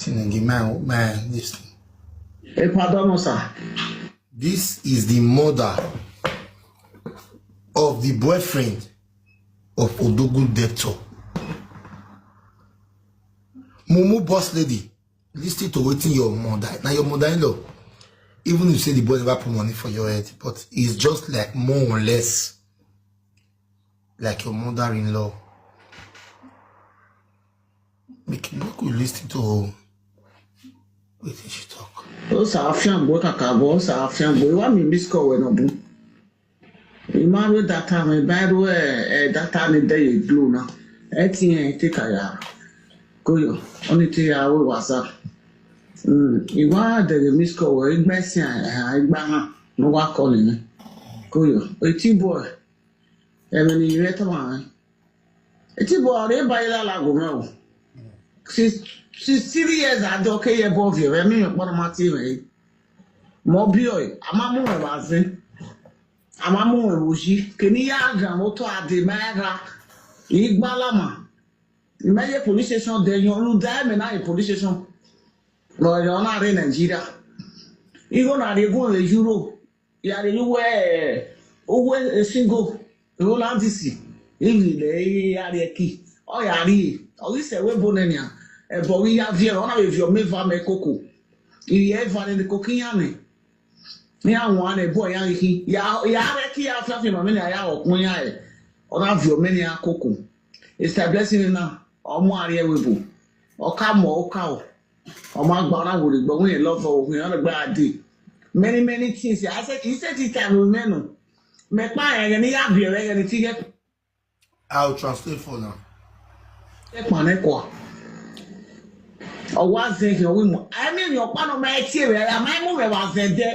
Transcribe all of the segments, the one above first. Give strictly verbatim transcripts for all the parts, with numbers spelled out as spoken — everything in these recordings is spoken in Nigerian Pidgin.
Listen again, my, my, listen. Hey, pardon, sir. This is the mother of the boyfriend of Odogwu debtor. Mumu boss lady, listen to wetin your mother. Now your mother-in-law, even if you say the boy never put money for your head, but it's just like more or less like your mother-in-law. Make, make we listen to wetin she talk. Ó sàáfíà gbọ́ kàkà bọ́, ó sàáfíà gbọ́. Wá mi miss call wẹ̀ náà bú. Ìmárò data mi, báyìí ẹ̀ ẹ̀ data ni dẹ́ yìí glo náà. Ẹ ti yẹn ti kà yà. Kó yọ, ó ní ti yà wí WhatsApp. Ìwà àdẹ̀rẹ̀ miss call wẹ̀, ìgbà ẹ̀sìn àìgbà hàn ló wá kọ́ nìyẹn. Kó yọ, etí bọ̀ ẹ̀, ẹ̀mí ni ìrẹ́ tọ́ màá rẹ̀. Etí bọ̀ ọ̀rẹ́ báyìí lálago mẹ́ o. Since since three years àjọ kéye bọ́ ọ̀fẹ́ rẹ̀ mí ìpọ́n máa ti rẹ̀. Mọ́ bí ọ̀ a máa mú ẹ̀ wá sí. A máa mú ẹ̀ wò sí. Kèmí yá àgàn ó tọ́ àdè máa ra. Ìgbà lámà. Ìmẹ́yẹ police station dẹ̀ yan olùdá ẹ̀mẹ̀ náà yẹ police station. Lọ́yọ̀ náà rí Nàìjíríà. Ìgò náà rí egún rẹ̀ Europe. Yàrá ìlú wẹ̀ owó single Rolandisi. Ìlú ilẹ̀ yàrá ẹ̀kí. Ọ̀yà rí ẹ̀. Ọ̀rí sẹ̀wé bonẹ̀nìà. Ẹ̀bọ̀ rí yá viẹ̀ ọ̀nà rẹ̀ viọ̀ mẹ́fà mẹ́ kókò. Ìyẹ́ ìfàlẹ̀ ní kókìyàn ni. Ní àwọn àna ẹ̀bọ̀ yá rí kí. Yàrá ẹ̀kí yá fẹ́ fi màmí ni àyà ọ̀kún yá ẹ̀. Ọ̀nà viọ̀ mẹ́ni àkókò. It's a blessing náà. Ọmọ àrí ẹ̀wẹ̀ bò. Ọ̀ká mọ̀ ọ̀ká ọ̀. Ọmọ àgbà ọ̀nà wòlé gbọ̀ngàn yẹn lọ́fọ̀ òhun yẹn ọ̀nà gbà dé. Many many things. Àṣẹ kì í ṣe ti tà mí mẹ́nu. Mẹ́pà yẹn ni yá bìrẹ̀ yẹn ni ti yẹ. I'll translate for now. Ẹ pàmẹ́ kọ́. Ọwọ́ àzẹ yẹn wí mọ̀. Ẹ̀mí ni ọ̀pá náà máa ẹ tiẹ̀ rẹ̀ àmọ́ ẹ̀mú rẹ̀ wà zẹ̀ dẹ́.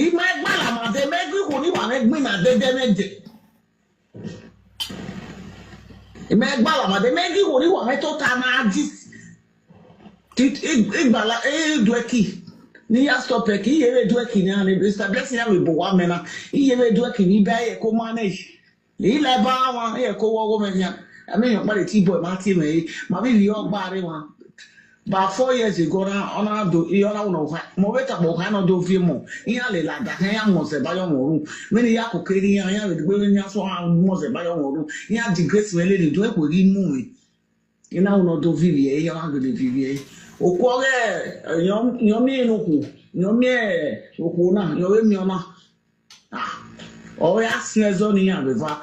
Ìmọ̀ ẹgbẹ́ làmàdé mẹ́gbẹ́ kò ní wà mẹ́gbẹ́ nà dẹ́dẹ́ mẹ́dẹ́. Ìmọ̀ ẹgbẹ́ làmàdé mẹ́gbẹ́ kò ní wà mẹ́tọ́ ta náà dì. Ìgbàlá ẹ̀ẹ́dùẹ́kì ní yà stop ẹ̀kì ìyẹ̀rẹ̀ ẹ̀dùẹ́kì ní àná Mister Blessing yà wẹ̀ bò wà mẹ́nà ìyẹ̀rẹ̀ ẹ̀dùẹ́kì ní bẹ́ẹ̀ yẹ kó manage. Ilẹ̀ bá wọn yẹ kó wọ́wọ́ mẹ́rin yà. Ẹ̀mí yàn pàdé tí bọ̀ ẹ̀ máa ti mẹ́rin màá bí lè ọgbà rẹ̀ wọn. Ba four years ago na ona do i ona una uha mo beta mo ha no do vie mo iya le la da ha ya mo se ba yo mo ru me ni ya ko keri ya ya le gbe ni ya so ha mo se ba yo mo ru iya disgrace me le ni do e ko ri mu mi ina una do vivi e ya ha le vivi e o ko re yo yo mi no ku yo mi e o ko na yo we mi ona ah o ya si e zo ni ya be va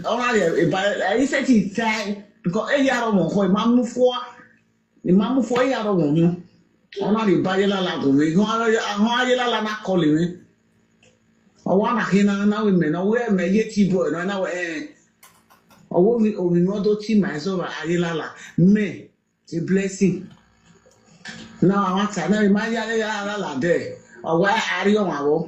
ona le e ba e se ti tai ko e ya ro mo ko e ma mu fo Ìmáàmù fọ ìyá rọ wọn yún. Wọn náà lè bá ayé lála gùn mí. Àwọn ayé lála náà kọ lè mí. Ọwọ́ àná kí náà náà wí mẹ́nà wí ẹ̀mẹ́ yé tí bọ̀ ẹ̀nà náà wẹ̀ ẹ̀. Ọwọ́ mi òmì mi ọdún tí màá sọ̀rọ̀ ayé lála. Mẹ́ a blessing. Náà àwọn àtà náà mi máa yá ayé lála dẹ̀. Ọwọ́ àárí ọ̀hún àwọ̀.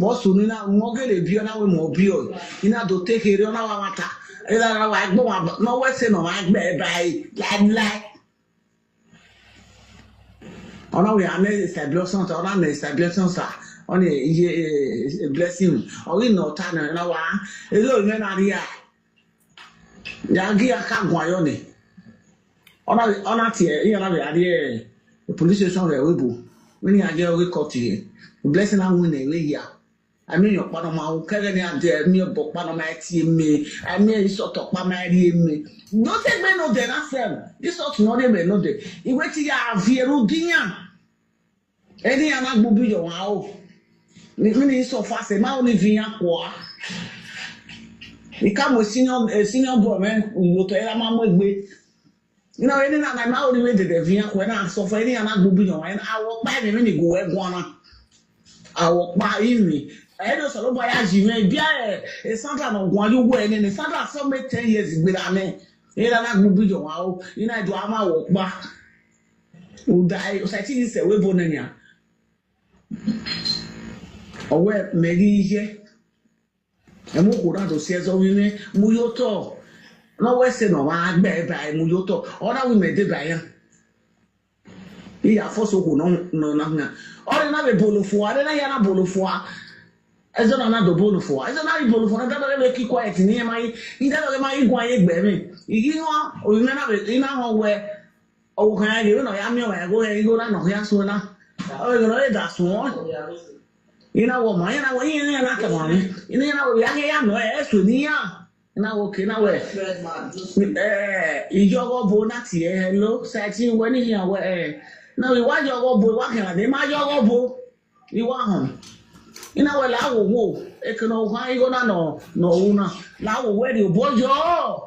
Bọ́sù ní náà wọ́n gèlè bí ọ náà wí mọ̀ bí ọ. Iná tó tékeré ọ náà wà wá ta. Ẹ lára wa gbọ́ wọn náà wẹ́sẹ̀ náà wá gbẹ́ ẹ báyìí. Láíláí. Ona we ane establishment, ona ne establishment sa. Ona ye blessing. Ori no ta na na wa. Elo me na ria. Ya gi aka gwa yo ni. Ona ona ti e na we ari e police station re we bu. We ni age ori court e. Blessing na we ne we ya. Ami yo kpano ma o kere ni ade mi bo kpano ma ti mi. Ami iso to kpa ma ri mi. No te gbe no de na sem. Iso to no de be no de. Iwe ti ya avieru diyan. Eni ana gbubi yo wa o. Ni mi ni iso fa se ma o ni viyan kwa. Ika mo senior senior boy me yo to era ma mo gbe. Ina eni na na ma ori we dede via ko na so fo eni ana gbubi no wa awo pa eni mi ni go we gwana. Awo pa imi. E do so lo ba ya ji me bia e Sandra no gwan yu we ni Sandra so me ten years gbe da me. Ina na gbubi yo wa o ina do ama wo pa. U dai o sa ti ni se we bo na nya. Owe me ri ye. Emu kura do si ezo wime mu yo to. No we se no wa gbe ba mu yo to. Ona wi me de ba ya. Iya foso ko no no na na. Ore na be bolo fo, are na ya na bolo fo. Ezo na na do bolo fo. Ezo na ri bolo fo na da be ki quiet ni e mai. Ida be mai gwa ye gbe mi. Igi ho o na na be ina ho we. Owo kan ya gero na ya mi o ya go ya go na no ya so na. O go no e da so. Ina wo ma ina wo ina na ta ma mi. Ina ina wo ya ya no e so ni ya. Ina wo ke na we. Eh, ijogo bo na ti e lo. Sa ti we ni ya we eh. Na we wa jogo bo wa kan de ma jogo bo. Iwa hon. Ina we la wo wo. E ke no ha igo na no no una. La wo we di bo yo.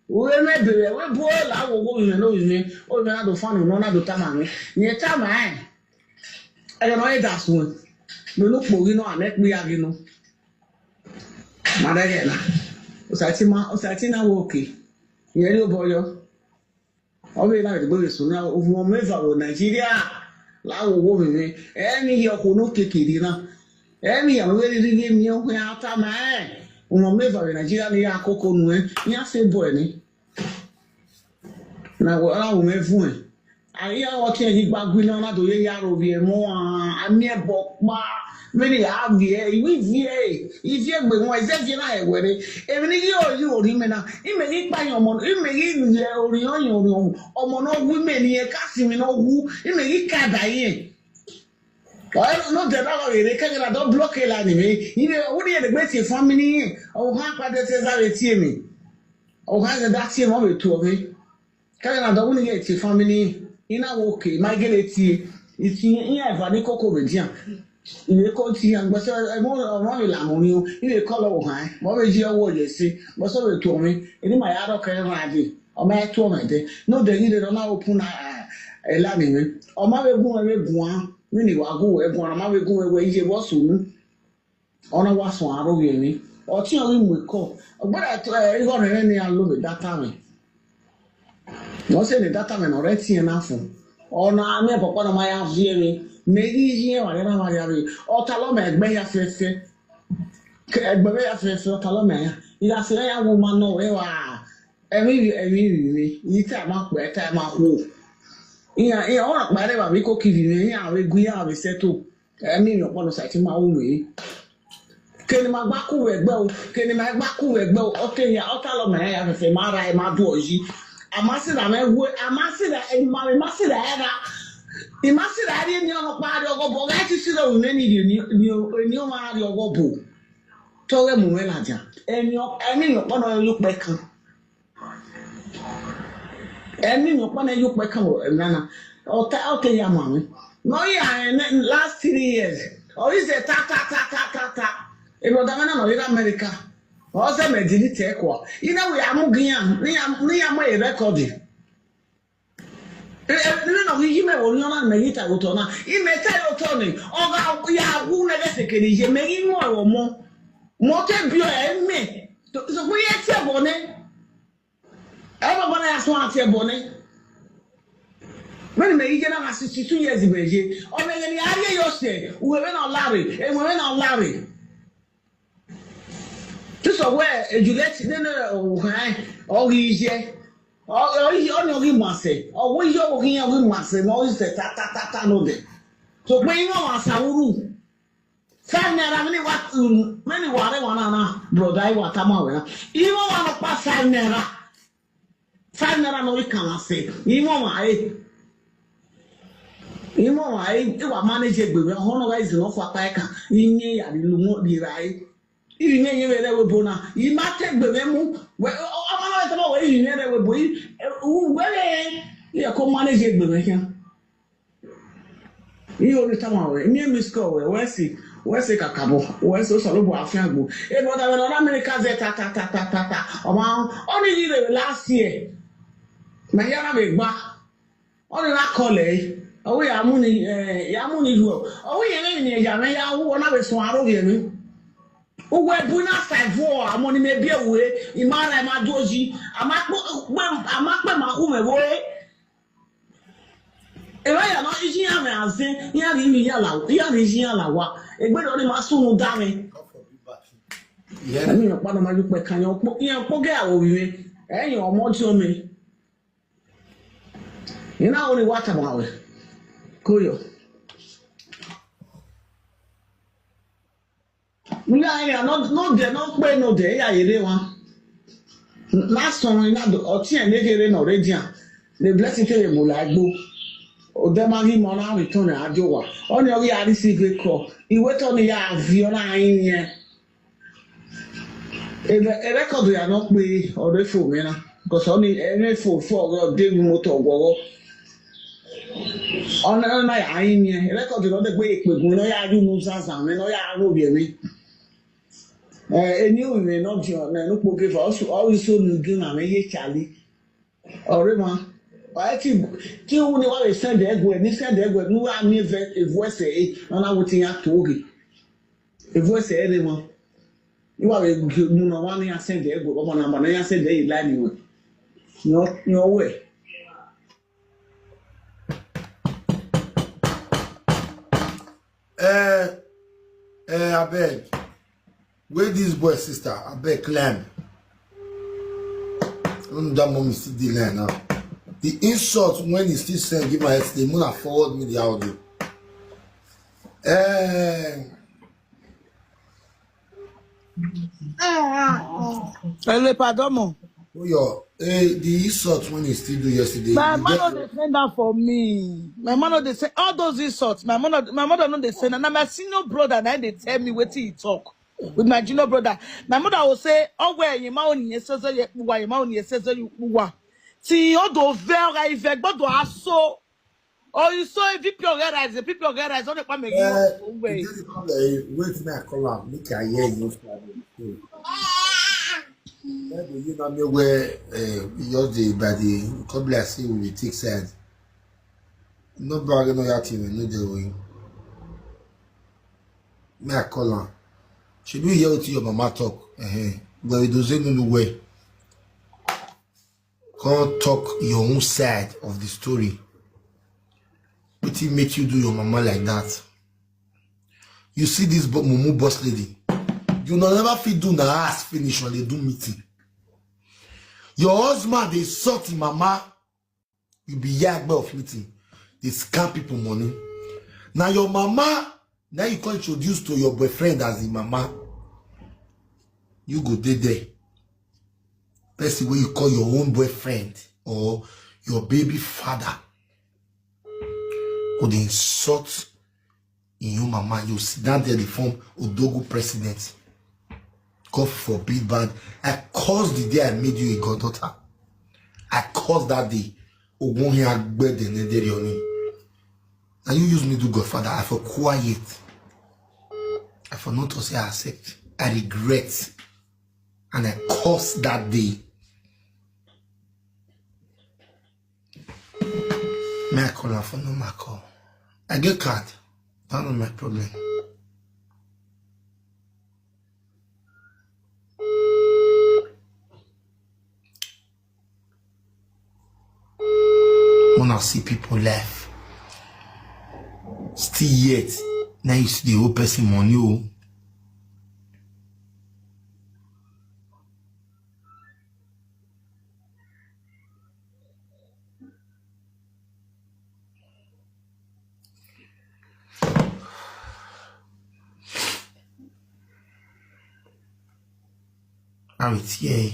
Uwe me bere we bo la wo wo me no me. O me na do fanu no na do tama me. Ni tama eh. E no e da sun. Me no po gi no ame pe ya gi no. Madagena. Osati ma osati na wo ke. Ye lo boyo. Obe na de gbe sun na ofu mo me fa wo Nigeria. La wo wo me. E mi yo ko no kekere na. E mi ya we ri ri mi o ya tama eh. Mo me fa wo Nigeria ni ya koko nu eh. Ya se bo ni. Na wo ala wo me fun e. Ayi awo ti e gba gbi na na do ye ya ro bi e mo a mi e bo pa. Me ni ya bi e, iwi bi e, ibi e gbe mo e ze bi na e were. E mi ni yo yo ri me na. I me ni pa yan mo, i me ni ye ori yan yan ori. Omo no wu me ni e ka si mi no wu. I me ni ka da ye. Oye no de da lo ere ka na do block e la ni me. I me wo ni e de gbe ti family. O ha pa de se za re ti mi. O ha de da ti mo be tu o me. Kaya na dɔgɔ ni yɛ ti family ina wo ke ma gele ti ti iya va ni koko be dia. Iwe ko ti ya gbɔsɔ ɛmɔ ɔmɔ mi la mo ni o. Iwe kɔ lɔ wo ha ɛ mɔ be ji ɔwɔ yɛ se gbɔsɔ be to mi. Eni ma ya dɔ kɛ ma de ɔmɔ yɛ to mi de no de ni de dɔ na open na ɛla mi mi ɔmɔ be gun ɛ be gun a mi ni wa gun ɛ gun ɔmɔ be gun ɛ wɛ iye wɔ sunu. Ona wa so aro ye ni. O ti o ri mu ko. Ogbara to e igo re ni a lo be data mi. No se ni data mi no re ti na fu. Ona mi papa no ma ya vie mi. Me ri yi e wa re na ma ya ri. O ta lo me egbe ya fefe. Ke egbe be ya fefe o ta lo me ya. Ila se ya wo ma no we wa. Emi emi emi. Ni ta ma pe ta ma ku. Iya iya ona pa re ba mi ko ki vi mi ya we gu ya we seto. Emi yo pono sa ti ma wo mi. Keni ma gba ku we gbe o. Keni ma gba ku we gbe o. O ke ya o ta lo me ya fefe ma ra e ma du o yi. Ama si da me wo ama si da e ma ma si da e ra. I ma si da ri ni o pa ri ogo bo ga ti si da o me ni ni ni o ma ri ogo bo. To we mu we la ja. Emi o emi yo pono yo pe kan. Emi mi kpana yu pe kan o nana. O ta o te ya ma mi. No ya ne last three years. O is a ta ta ta ta ta ta. E brother me na no ira America. O se me delete e ko. Ina we amu gian. Ni am ni am e record. E e ni no yi me wo ni na me yi ta go to na. I me ta yo to ni. O ga ya wu na ga se ke ni je me yi mo wo mo. Mo te bi o e me. So ku ye te bo ne. Ẹ bàbá náà yà sọ àti ẹ̀bọ̀ ni. Mẹ́rin mẹ́rin jẹ́ náà sixty two years bẹ̀rẹ̀ yé. Ọmọ ẹ̀yẹ ni ayé yóò ṣe. Òwe mẹ́rin náà láre. Èwe mẹ́rin náà láre. Tí sọ wẹ́ ẹ̀jùlẹ̀ ti nínú òhàn ẹ̀ ọ̀rì iṣẹ́. Ọ̀rì ọ̀nà ọ̀rì màṣẹ. Ọ̀wọ́ iṣẹ́ ọ̀rì ọ̀rì màṣẹ náà ọ̀rì ṣẹ̀ tá tá tá tá lóde. Tó pé iná wà sàwúrù. Five naira mini wa mini ware wana na brother iwa tama wena. Iwo wa no pa five naira. Five naira no we kan ase. Iwo wa e. Iwo wa e iwa manage egbe we hono guys no fa pa e kan. Inye ya di lumo di ra e. Iri nye nye we re we bona. I ma te gbe we mu. We o ma na we tama we iri nye re we bo. I u we re. Iye ko manage egbe we kan. Ihe onye tama wee mie miss call wee wee si wee si kakabo wee si osoro bụ afịa gbo. Ebe ọ dabere ọrụ Amerịka ze ta ta ta ta ta ta ọma ọnụ ihe ire last year. Na ya na megba ọnụ na kọle ọwụ ya mụ ni ya mụ ni ruo ọwụ ya na ni ya me ya wụ ọ na be so arụ ya ni. Ugwe bu na five wo amọ ni me bi ewe imara ma doji ama kpe ma hu me wo. Ewa ya no iji ya me aze ya ri mi ya la ya ri iji ya la wa egbe do ni ma sunu da mi. Emi yo pa no ma ju pe kan yo po yo po ge awo wi mi. Eyin omo ti o mi. Ina oni wa ta ma we. Koyo. Nga ya no no de no pe no de ya yere wa. Na so ina do oti en ne gere no re dia. The blessing tell you like go. Odema gi mona return ajowa. Oni ogi arisi ve ko. Iwe to ni ya vi ona yin yen. E record ya no pe ore fo mi na. Because oni e me fo fo go de motor go. Ona na ya yin yen. E record no de pe ipe gun no ya ju nu zaza mi no ya ro bi mi. Eh, eni o mi no jo na no po ke fa osu o so nu ju na me ye chali. Ore ma. Wa ti ti u ni wa we send egwe ni send egwe ni wa mi ve evu ese e na na wuti ya to oge. Evu ese e re mo. Ni wa we mu na wa ni ya send egwe omo na ma na ya send e line we. No no we. Eh, eh, abeg. Where this boy sister? Abeg climb. Don't that mommy see the line now. The insult when he still send give my head, they muna forward me the audio. Eh, Ele pardon mo. Oyo, eh, the insult when he still do yesterday. My you man get- no dey send that for me. My man no dey send all those insults. My man, no- my mother no dey send. And my senior brother na dey tell me wetin he talk with my junior brother. My mother will say, "Oh well, you ma only says you wa, you ma only says you wa." See, all the very effect, but do aso. Oh, you saw if people get rise, the people get rise. Only come Eh, again. you get the call, eh, wait, me I call am. Make I hear you. Where do you know me where, eh, you just dey by the come like say we take side. No brag no ya team, no dey win. Me I call am. Should we hear what your mama talk? Eh, but you don't say no no way. Come talk your own side of the story. Wetin make you do your mama like that? You see this bo- mumu boss lady. You no never fit do na ass finish when they do meeting. Your husband dey sort him mama. You be yagbe of meeting. They scam people money. Now your mama, now you come introduce to your boyfriend as the mama. You go dey there. Person wey you call your own boyfriend or your baby father go dey insult in your mama. You sit down there, the form Odogu president. God forbid, but I curse the day I made you a goddaughter. I curse that day. Ogun here, I bet the nether your name. Now you use me to godfather. I for quiet. I for not to say I accept. I regret. And I curse that day. Me I call her for no my call. I get card. That's not my problem. When I see people laugh, still yet, now you see the whole person money. Oh. Now it's here.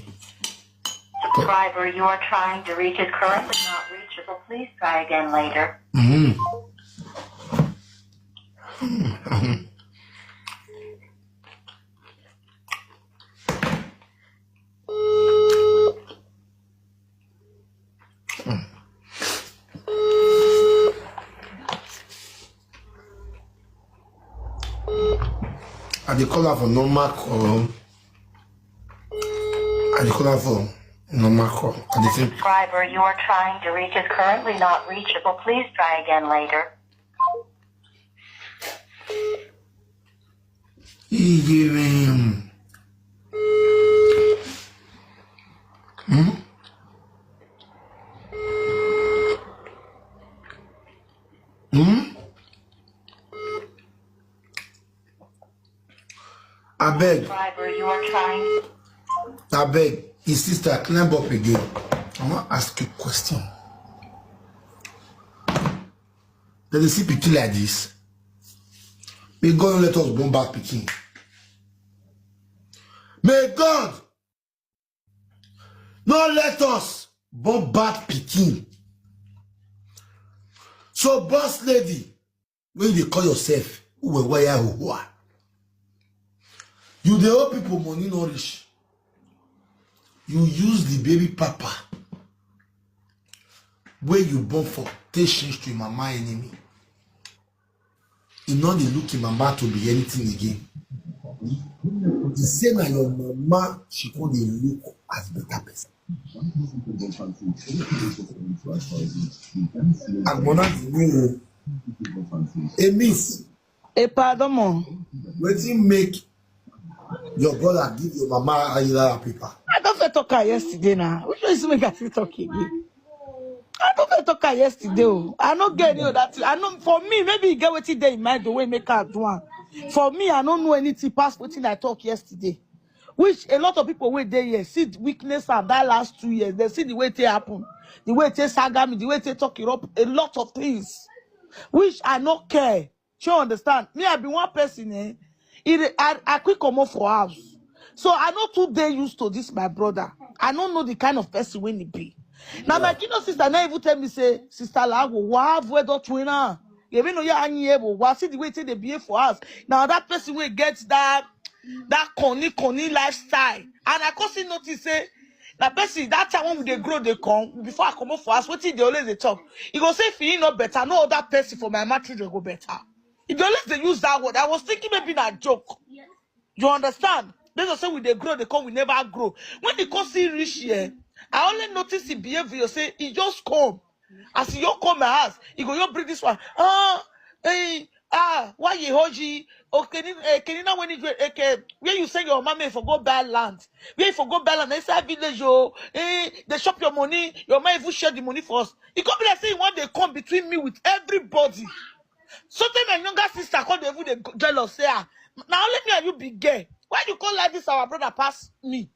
Subscriber you are trying to reach is currently not reachable. Please try again later. Mm. I dey call her for normal call. I dey call her for normal call. I dey think Subscriber you are trying to reach is currently not reachable. Please try again later. He giving. Hmm? Hmm? I beg. Subscriber you are trying. I beg. His sister, climb up again. I want to ask you a question. Does they see picture like this? May God not let us bomb back picking. May God not let us bomb back picking. So, boss lady, when you dey call yourself Uwe Waya Huhua, you dey owe people money no reach. You use the baby papa wey you born for take change to your mama enemy. E no dey look im mama to be anything again. E say na your mama she come dey look as better person. Agbona di new o. Emis, Epa, domo. Wetin make your brother give your mama ayila paper? I don fit talk am yesterday now. Which one is make I fit talk again? I don fit talk am yesterday. Oh. I no get any other thing. I know for me, maybe you get wetin dey in mind the way make I do am. For me, I no know anything past wetin I talk yesterday. Which a lot of people wey dey here see the weakness of that last two years. They see the way it happen, the way it saga me, the way it talk it up, a lot of things. Which I no care. You understand? Me, I be one person, eh? It, I, I quick comot for house. So I no too dey used to this, my brother. I no know the kind of person wey he be. Now, my junior sister now even tell me, say, Sister Lago, wa have we dot winner. You mean, no, yeah, I hear, but wa see the way they behave for us. Now, that person will get that, that conny, conny lifestyle. And I come see notice, say, na person, that time when we dey grow, dey come, before I comot for house, wetin dey always dey talk. He go say, if he no better, no other person for my mama children go better. He dey always dey use that word. I was thinking maybe na joke. You understand? Based on say we dey grow, dey come, we never grow. When he come see reach here, I only notice him behavior, say he just come. As he just come my house, he go just bring this one. Ah, hey, ah, why you hoji? Okay, ni- eh, can you know when you go, okay, where you say your mama for go buy land? Where you for go buy land? Inside village, oh, eh, they chop your money. Your mama even share the money for us. He come be like say he want dey come between me with everybody. So tell my younger sister come dey even dey jealous, say, ah, na only me and you be girl. Why you come like this our brother pass me?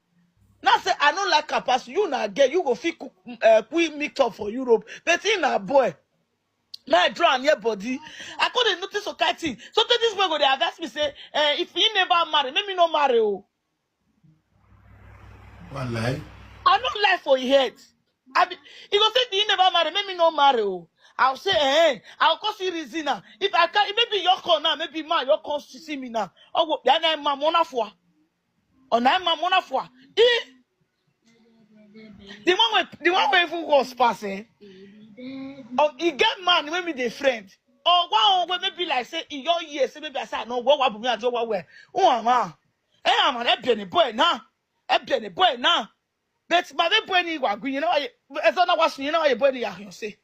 Now say I no like her pass you, na girl, you go fit cook, uh, quick meet up for Europe. But he na boy. Now I draw am near body. I come dey notice some kind thing. So tell this boy go dey advise me, say, eh, if he never marry, make me no marry, oh. One lie. I no lie for him head. I be, he go say, he never marry, make me no marry, oh. I'll say, eh, I'll come see reason now. If I can, maybe your call now, maybe man, your call see me now. Oh, go, then I'm mona for. Or na my mona for. He, the one wey, the one wey even worse pass, eh? Oh, he get man wey me dey friend. Or one wey maybe like say, in your year, say maybe I say, no, what, what, me, I just what, where? Who am I? Eh, I'm an Ebony boy now. Ebony boy now. But my baby boy ni wa gun, you know, I, it's not what you know, I boy ni ya, you say.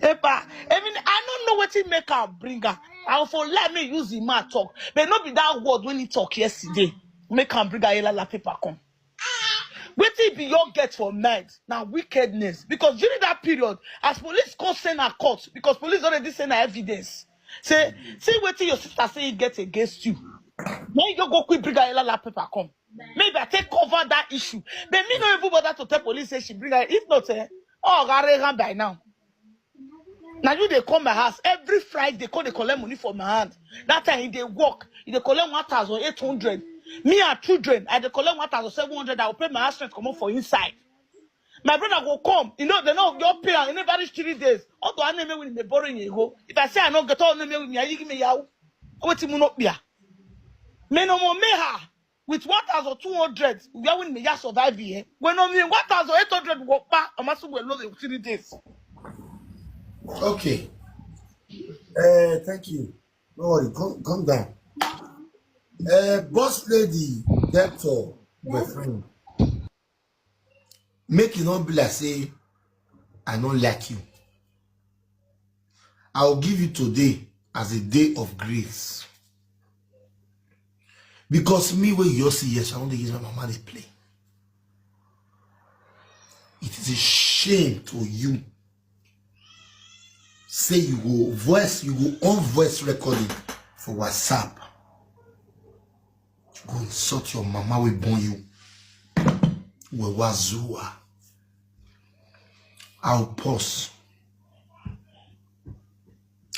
Epa, I mean, I don't know what he make her bring her. I for let me use him mouth talk, but not be that word when he talk yesterday. Make him bring her la paper come. Wetin be your get for mind? Now wickedness. Because during that period, as police come send her court, because police already send her evidence. Say, see wetin your sister say he get against you. Now you go quick bring her la paper come. Maybe I take cover that issue. But me no even bother to tell police say she bring her. If not, eh, oh, I ran by now. Now you dey come my house every Friday, come dey collect money for my hand. That time he dey work, he dey collect one thousand eight hundred. Me and children, I dey collect one thousand seven hundred. I will pay my house rent comot for inside. My brother go come, you know, they no go pay am. He never reach three days. Although I know me when me borrow you go. If I say I no get all, no me with me, I give me yaw. Wetin mu no pia. Me no more me ha with one thousand two hundred. We are when me ya survive here. When no me one thousand eight hundred work pa, amasu we load in three days. Okay. Uh, thank you. No worry, come, come down. Uh, boss lady, debtor, my friend. Make it not be like say I don't like you. I will give you today as a day of grace. Because me when you see yes, I only use my mama dey play. It is a shame to you. Say you go voice, you go on voice recording for WhatsApp. Go insult your mama wey born you. Wewazua. I'll pause.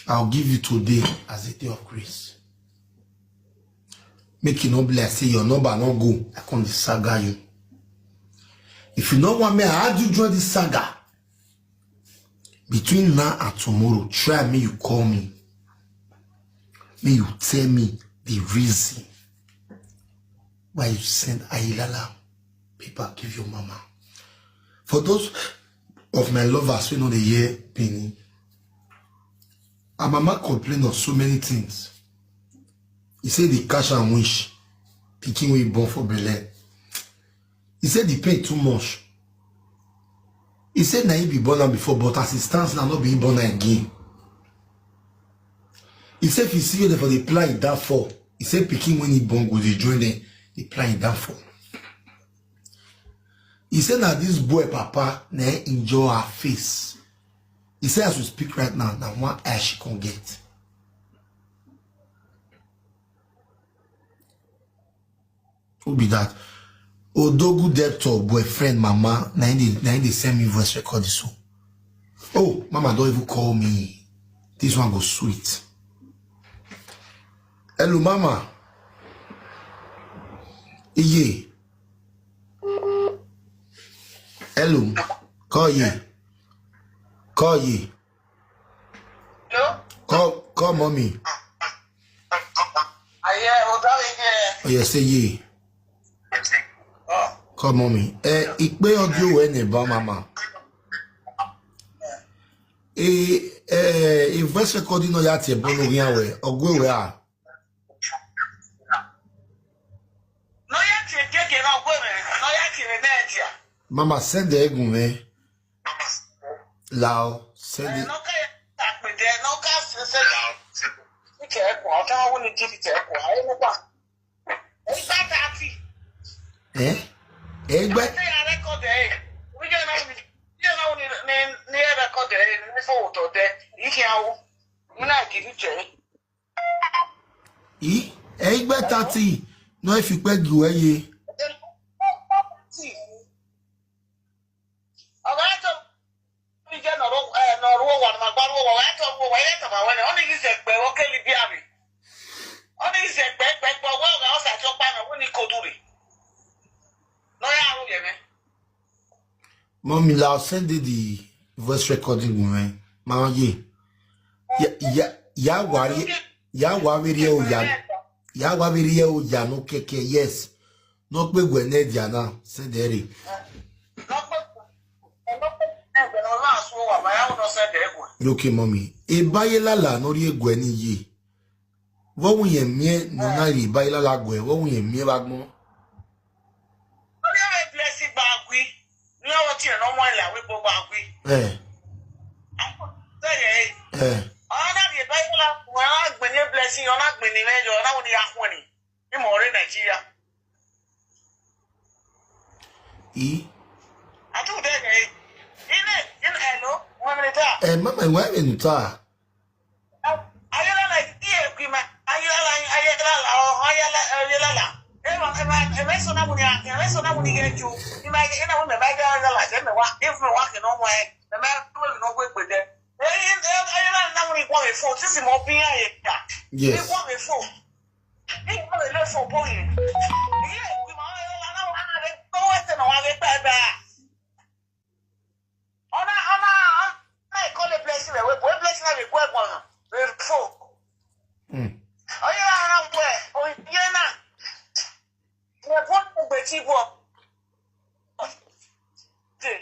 I'll give you today as a day of grace. Make it not be like say your number not go. I come the saga you. If you know what me, I had you join this saga. Between now and tomorrow, try me, you call me. Me, you tell me the reason why you send Ayilala paper give your mama. For those of my lovers who know the year Penny, her mama complain of so many things. He said the cash and wish, picking we born for Belen. He said the pain too much. He said na he be born am before, but as it stands now, not be he born am again. He said if you see you for the plan downfall, he said picking when he born go dey join them, the plan downfall. He said now this boy papa na enjoy her face. He said as we speak right now, now one eye she can get. Who be that? Odogu debtor boyfriend mama. Na him dey na him dey send me voice record this one. Oh, mama don't even call me. This one go sweet. Hello, mama. Iye. Hello. Call ye. Call ye. Hello? Call call mommy. Aye, o da mi je. Oh, yes, say ye. Oh. Call mommy. Eh, ikpe audio we ne ba mama. Eh, eh, e voice recording no ya te bo lori awe. Ogwe we a. No ya ti keke na ogwe me. No ya ti me media. Mama send the egun me. Lao, send Eh, it. No ka ya ta pe de, no ka se se. Ni ke ko, o ta wo ni ti ti ko. Ai mo pa. O ta ta ti. Eh? Egbe. Ni ya record e. Ni ya na ni, ni ya na ni ni ni ya record e. Ni fo to de. Ni ke awo. Mo na ki ni je. I egbe thirty. No if you peg you ye. Ọ̀gá tó ń jẹ́ nọ̀rọ̀ ẹ̀ nọ̀rọ̀ wà ní màgbá ló wà wáyé tó wọ wáyé tó máa wẹ̀lẹ̀. Wọ́n ní yìí ṣe pé ó kéli bí àmì. Wọ́n ní yìí ṣe pé pé pé ọwọ́ ọ̀gá ọ̀sà tí ó pa náà wọ́n ní kojú rẹ̀. Lọ́yà àrùn yẹn mẹ́. Mommy, I'll send you the voice recording, woman. Ma ye. Ya ya ya wa ye. Ya wa very o ya. Ya wa very o ya no keke, yes. No pe gwe ne dia na. Send there. Okay, mommy. E ba ye lala no ri egwe ni ye. Wo wu ye mie no na ri ba ye lala gwe. Wo wu ye mie ba gbon. Onye we bless gba agwi. Ni o ti e no mo ile awe po gba agwi. Eh. Seye. Eh. Ona bi ba ye la wa gbe ni blessing, ona gbe ni mejo, ona wo ni ya kwani. Ni mo re Nigeria. I. Atu de ne. Ine, ine hello. Wa mi ta. Eh, mama, wa mi ta. Ayala la, iye kwima. Ayala, ayala la, oh, ayala, ayala la. E ma, e ma, e ma so na mu ni, e ma so na mu ni ye ju. I ma ye na mu me ma ga la, je me wa, if me wa ke no mo e. Me ma ko no gbe gbe de. E, e, ayala na mu ni ko e fo, ti si mo bi aye ya. Yes. Ni ko e fo. Ni ko e le fo bo ye. Iye kwima, ayala na mu na de ko e te no wa le pe ba. Ona, ona, ona, e call a blessing, we, we blessing, we go, we go, we fo. Hmm. Oye, ona, we, oye, na. We go, we go, we go. Okay.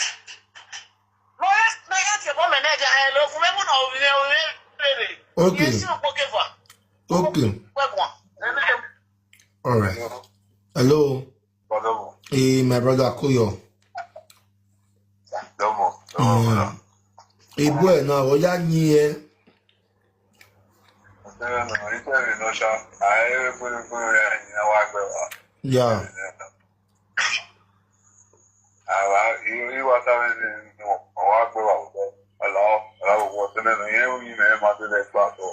No, yes, no, yes, you come and hello, for me, no, we, we, we, we. Okay. Yes, you go, okay, for. Okay. We go. All right. Hello. Brother. Hey, my brother Koyo. Domo. Domo, brother. Hey, boy, now, what ya need? Domo, no, it's very no sha. I put it for you, you know, I go. Yeah. Awa, you, you want to know, I go. Hello, hello, what's the name? You know, you know, my do that, so.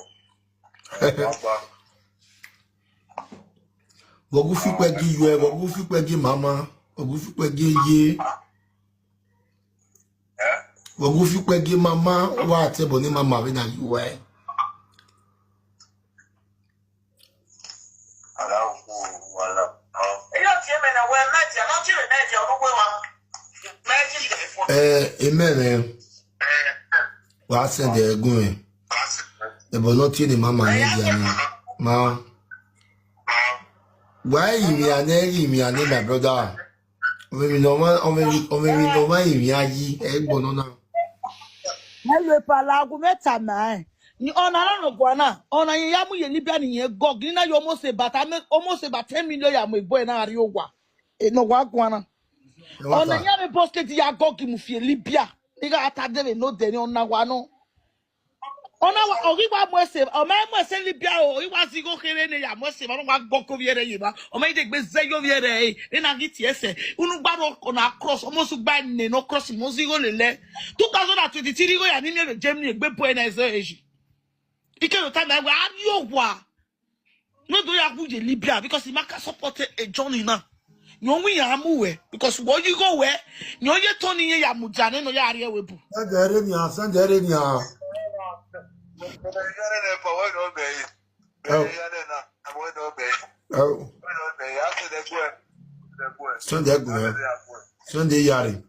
Wogu fi pe gi yue, wogu fi pe gi mama, wogu fi pe gi ye. Wogu fi pe gi mama, wa te bo ni mama we na yue. Eh, amen, eh. Wa send the gun. The boy not in the mama. Ma. Why you me and you me and my brother? Ome mi no ma, ome mi, ome mi no ma imi ayi, e gbona na. Hello, palagu meta mai. Ni ona na no gwana. Ona yin ya mu ye Libya ni ye gog. Ni na yo mo se bata me, o mo se bata ten million ya mo boy na ari ogwa. E no wa gwana. Ona ya me boss ke di ya gog mu fie Libya. Ni ga ata de no de ni ona wa no. Ona wa ogi wa mo se, o me mo se Libya o, i wa zigo kere ne ya mo se, ma wa gog ko viere yi ba. O me de gbe ze yo viere e, e na gi ti ese. Unu gba ro ko na cross, o mo su gba ne no cross mo zigo lele. Two thousand and twenty-three go ya ni mi be Germany gbe boy na ezo eji. Ike no time wa ari ogwa. No do ya guje Libya because Imaka support a journey now. Nyo wi ya mu we because wo yi go we. Nyo ye to ni ye ya mu jane no ya ari ewe bu. Send the rain ya, send the rain ya. Oh. Oh. Send the gun. Send the yari.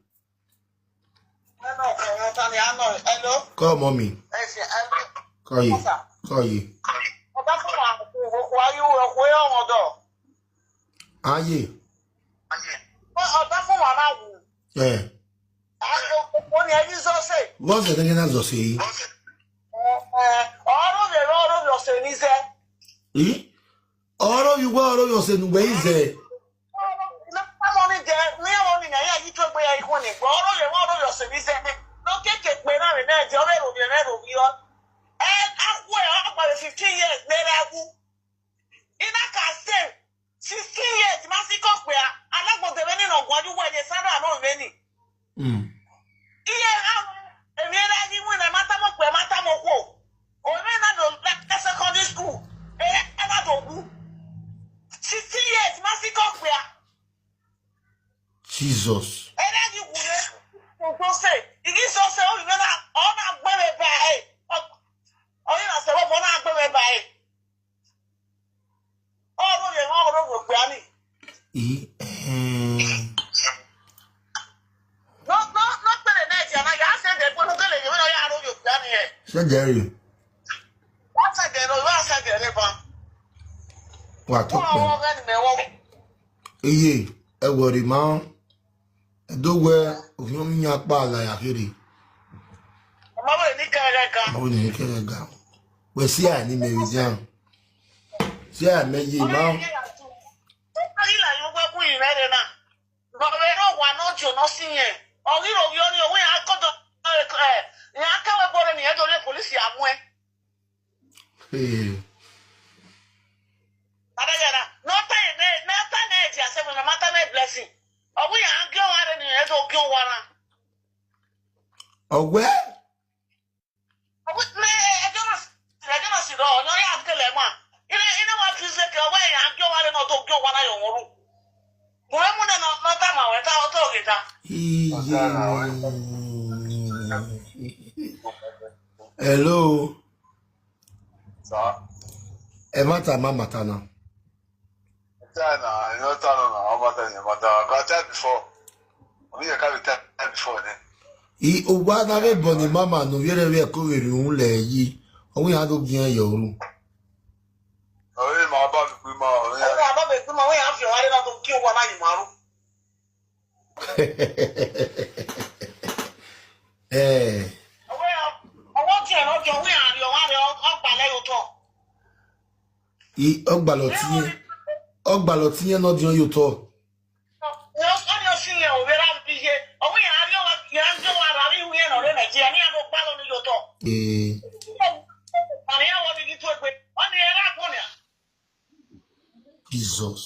Hello. Call mommy. Ẹ ṣe ẹ Call you. Call you. ọba fún wa òkú ayé òkú yóò wọn dọ. Aye. Ọba fún wa máa wù. Eh. Òkú ni ẹni sọ́sẹ̀. What's the thing that's the say? Ọ̀rọ̀ lè rọ ọ̀rọ̀ lọ sí ní sẹ́. Eh? Oro you go, oro you say no way is there. Ọmọ ní jẹ ní ọmọ ní ẹ̀yà yìí tó gbé ya ikú ni. Ọ̀rọ̀ lè wọ́n ọ̀rọ̀ lọ sí ní sẹ́. Ló kéèké pé náà rẹ̀ náà jẹ́ ọ̀rẹ́ ìròyìn ẹ̀rẹ́ ìròyìn ọ. Ẹ akú ẹ̀ ọ̀pọ̀ rẹ̀ fifteen years lẹ́rẹ́ akú. Iná kà sẹ́ẹ̀. Sixteen years, ma si kọ pé a, alágbọ̀dẹ̀rẹ̀ nínú ọ̀gbọ́n ọdún wẹ̀yẹ sára àná ìwé ni. Mm. Iye àwọn èmi ẹ̀rẹ́ ní wọ́n náà máa támọ̀ pé máa támọ̀ kú. Òun náà lò lẹ́kẹ́ secondary school. Ẹ̀rẹ́ ẹ̀ máa tó kú. Sixteen years, ma si kọ pé a. Jesus. Ẹ̀rẹ́ ní wùlé. Kò tó sè. Igi sọ sè ó ìwé náà. Ọ̀ náà gbẹ̀rẹ̀ báyìí. Ọ̀yìn náà sẹ̀wọ́ bọ̀ náà gbẹ̀rẹ̀ báyìí. Ọ̀rọ̀ yẹn wọ́n ọ̀rọ̀ yóò gbé ani. E eh. No, no, no, pele na ẹ̀jẹ̀ náà yà á ṣe é dé pé mo kẹ́lẹ̀ yẹn náà yà á rọ̀ yóò gbé ani yẹn. Send the rain. Wọ́n ṣẹ̀jẹ̀ lọ, wọ́n ṣẹ̀jẹ̀ lè fa. Wa to Wọ́n pe. Wọ́n rẹ́ ni mẹ́wọ́. Iye, e worry ma. E do we, o fi mi nya pa la ya kiri. Ọmọ bẹ́ẹ̀ ní kẹ́rẹ́ kan. Ma wo ni kere ga. We si a ni me wi jan. Si a me ye ma. Ayé là yóò gbé kún ìrẹ́ rẹ̀ náà. Lọ́rẹ́ náà wà náà jò náà sí yẹn. Ọ̀rí òrí orí owó yẹn á kọ́dọ̀ ẹ̀ yẹn á kẹ́wé bọ́ọ̀rẹ́ nìyẹn tó lé polisi àmú ẹ. Eh. Adéyẹ̀dá, no time, no time, no time, no blessing. Ọ̀gbìn yẹn á gé wọn rẹ̀ nìyẹn tó gé wọn rà. Owe? Ọ̀gbìn ní ẹjọ́ náà sì ẹjọ́ náà sì lọ ọ̀nà yà á kẹlẹ̀ mọ́. Ilé iná wa fi ṣe kẹ ọwọ́ yẹn á gé wọn rẹ̀ náà tó gé wọn rà yọ̀ wọ́n rú. Mo ẹ mú náà náà tá màá wẹ̀ tá ọtọ́ òkè ta. Iye. Hello. Sir. E mata ma mata na. China, you know, Tano, na, how about that? But uh, I got that before. Only I can't tell that before then. I ogba na re boni mama no yere we ko we ri un le yi. Owi ha do gian yo ru. Only my baby, my, only Ọwọ́ àbábẹ̀ pé màá wẹ̀ á fi ọ̀hún adé náà tó kí owó aláyè màá rú. Eh. Ọwọ́ tiẹ̀ náà jọ wí àárín ọ̀hún àárín ọgbà lẹ́yìn tó. I ogba lo tiyen. Ogba lo tiyen no dion yo to. Ní ó ní oṣù yẹn òwe rà bí yé. Ọwọ́ yẹn àárín ọwọ́ yẹn ń jọ wà rà rí ìwé yẹn lọ́rẹ́ Nàìjíríà ní àná gbá lónìí yóò tọ̀. Eh. Àní àwọn ibi tó gbé. Wọ́n ní ẹ̀rọ àgbọ̀nìyà. Jesus.